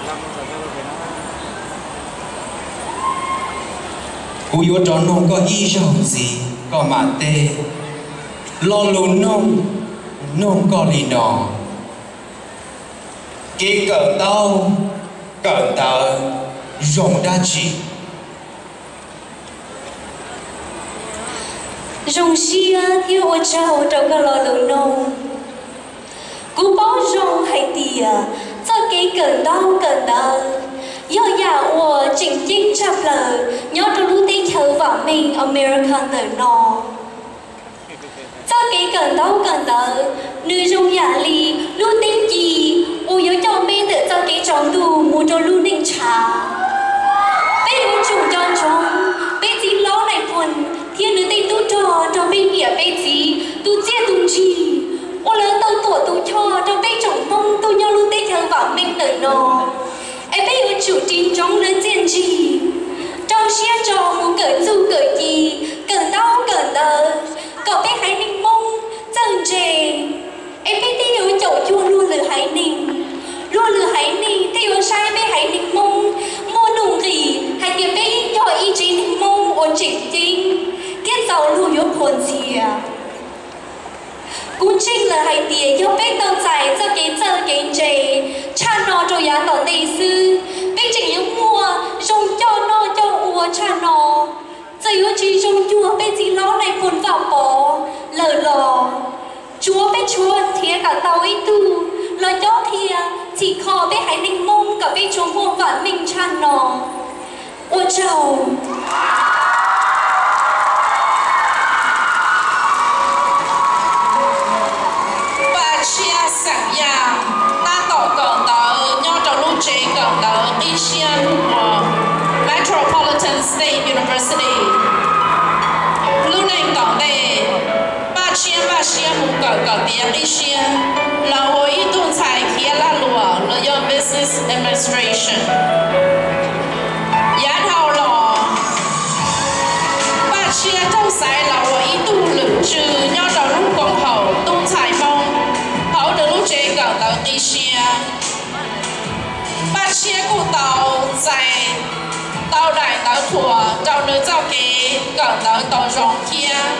Kuv yuav rov noog koj ib zaug ntxiv, koj mam teb. Lo lus noog, noog koj li no: kev kawm ntaub kawm ntawv zoo dab tsi? Zoo siab thiab ua tsaug rau koj lo lus noog. Kuv paub zoo hais tias txoj kev kawm ntaub kawm ntawv yog yam uas tseem ceeb tshaj plaws nyob rau lub teb chaws vam meej America ntawm no. Txoj kev kawm ntaub kawm ntawv, nws zoo yam li lub teeb ci uas yuav coj peb ntawm txoj kev tsaus ntuj mus rau lub neej tshav. Peb yuav tsum nco ntsoov peb txiv hlob Nais Phoo thiab nws tej tub rog rau peb niam peb txiv tus txiaj tus ntsig uas lawv tau tuam tus choj rau peb tsoom Hmoob tuaj nyob lub teb chaws vam meej ntawm no. Es peb yuav tsum ris ntsoov lawv txiaj ntsig, rau siab ntso mus kawm txuj kawm ci, kawm ntaub kawm ntawv, kom peb haiv neeg Hmoob txawj ntse. Es peb thiaj yuav caum cuag luag lwm haiv neeg, luag lwm haiv neeg thiaj yuav saib peb haiv neeg Hmoob muaj nuj nqis hais tias peb yog ib tsev neeg Hmoob uas tseem ceeb thiab txaus luag yuav qhuas ntxias. Kuv ntseeg lawm hais tias yog peb tau txais txoj kev txawj kev ntse tshaj no rau yav tom ntej xwb, peb tseem yuav muaj zoo coj noj coj ua tshaj no. Txawm yuav tsis zoo cuag peb txiv hlob Nais Phoo Vaj Pov lawm los tsuav peb tshuav nrhiav kom tau ib tug los cob qhia txhim kho peb haiv neeg Hmoob kom peb tsuas muaj vam meej tshaj no. Ua tsaug. Paj Tshiab xeem Yaj tab tom kawm ntawv nyob rau lub tsev kawm ntawv qib siab hnub no, Metropolitan State University. Lub neej tom ntej, Paj Tshiab npaj siab mus kawm kom tiav qib siab los ua ib tug ntxhais khiav lag luam los yog business administration. Yav dhau los, Paj Tshiab raug xaiv los ua ib tug lwm tswv nyob rau lub koom haum tub ntxhais Hmoob hauv nws lub tsev kawm ntawv qib siab. Paj Tshiab kuj tau txais tau daim ntawv qhuas rau nws txoj kev kawm ntawv tau zoo thiab.